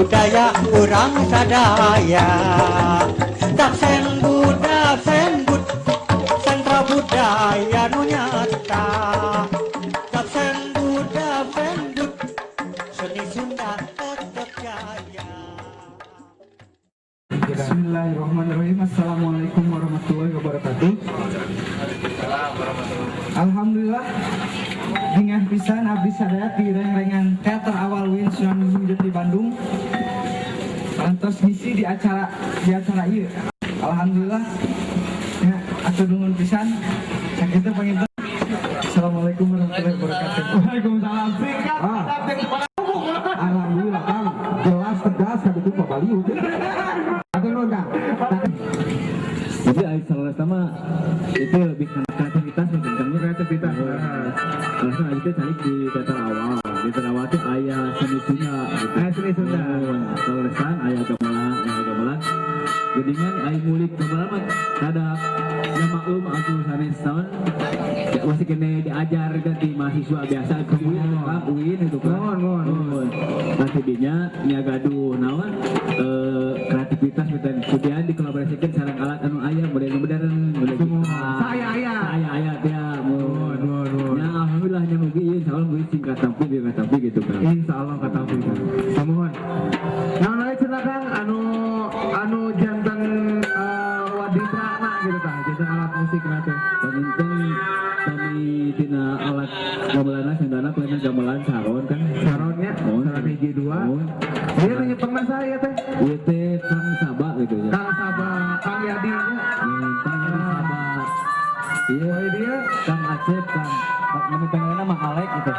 Budaya urang sadaya. Dapsen Buddha Senbud, sentra budaya nu nyata. Dapsen Buddha Senbud, seni Sunda tetap jaya. Bismillahirrahmanirrahim. Assalamualaikum warahmatullahi wabarakatuh. Alhamdulillah, bingah pisan abdi sadaya di rengrengan teater awal UIN Sunan Gunung Jati Bandung. Antos ngisi di acara ieu. Alhamdulillah ya, atur nuhun pisan. Sakitu panginten. Assalamualaikum warahmatullahi wabarakatuh. Waalaikumsalam. Singkat. Ah. Alhamdulillah, Kang, jelas, tegas kan itu Pak Baliu. Atur nuhun, Kang. Jadi ari saleresna mah itu lebih ke kreativitas mungkin kan, ya? Kreativitas. Oh. Alasan aja teh calik di teater awal. Di teater awal tuh aya seni Sunda gitu. Aya seni Sunda. Oh, saleresan aya gamelan, aya gamelan. Geningan aya ngulik gamelan mah kada ya, maklum atuh sanes naon ya, masih kena diajar kan di mahasiswa biasa ke UIN kan, UIN itu kan. Mohon, mohon. Mohon. Nah, tidinya nya gaduh naon kreativitas gitu. Kemudian dikolaborasikan sareng alat anu aya model modern, model gitar. Saya aya. Saya aya teh. Mohon, mohon, mohon. Ya, alhamdulillah nya, mugi ieu insyaallah mugi sing katampi bieu katampi gitu kan. Insya Allah katampi, Kang. Samohon. Nah, naik cenah, Kang, anu anu janten waditra gitu tah, janten alat musik teh. Panginten kami tina alat gamelanna sendana paling gamelan saron kan. Saronnya, Mohon. Saron hiji dua. Mohon. Iya, nu nyepengna saya teh. Ieu teh Kang Saba gitu ya. Kang Saba, Kang Yadi nya. Kang Yadi Saba. Iya, Oh, dia. Kang Acep, Kang. Nama panggilanna mah Alek gitu.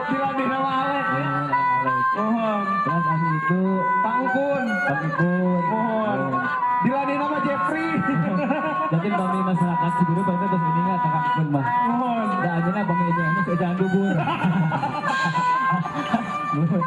Dilatih nama Alek ya. Oh, Alek. Mohon. Terus anu itu Kang Ukun. Kang Ukun. Mohon. Dilatih nama Jeffrey. Jadi bami masyarakat Cibiru berarti terus ini nggak Kang Ukun mah. Mohon. Da anjeunna bami ini ini jangan bubur. Mohon.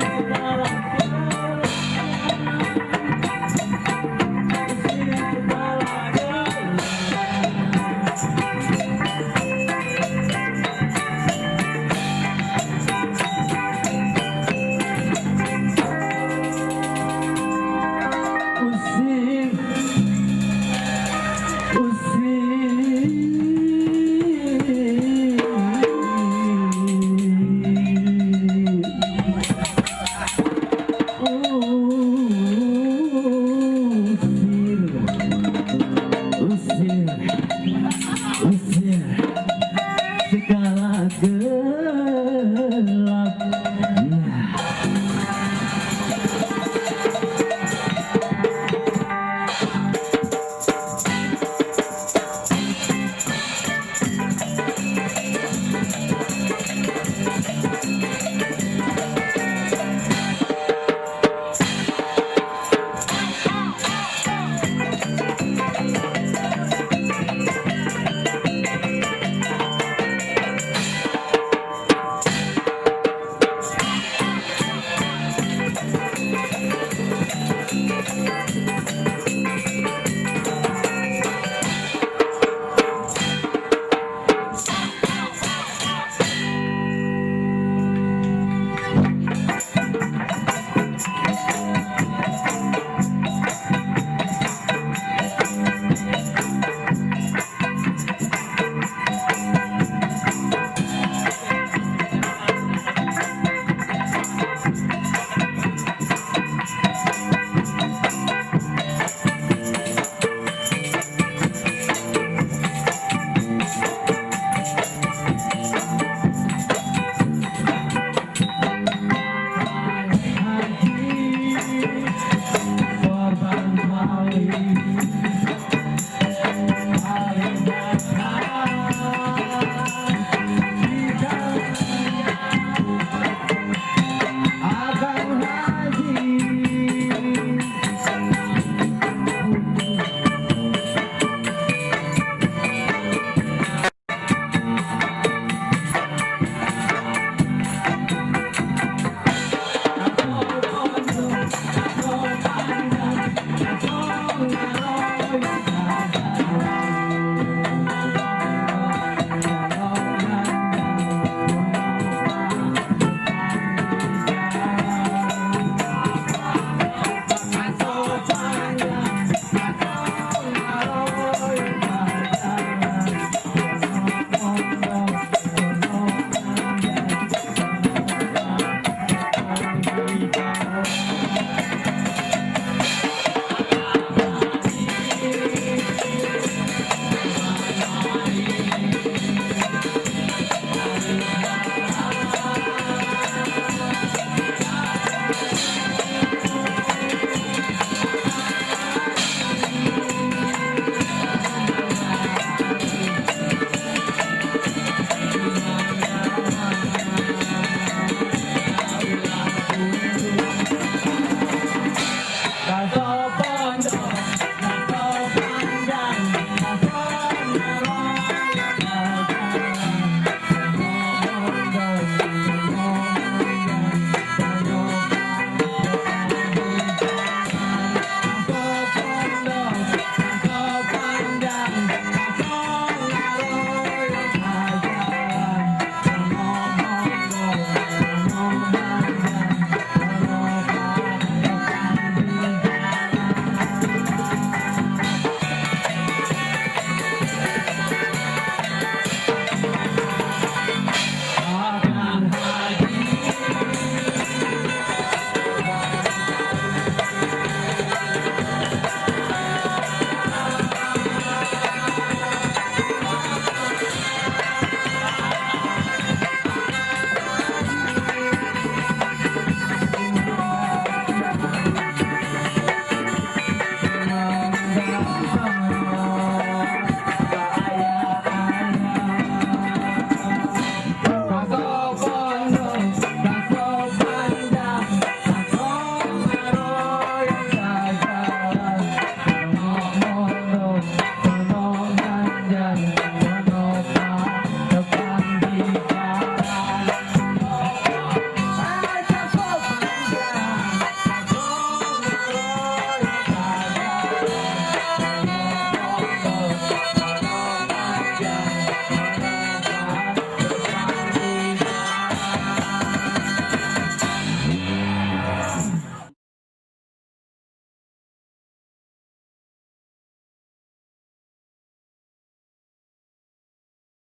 Indonesia.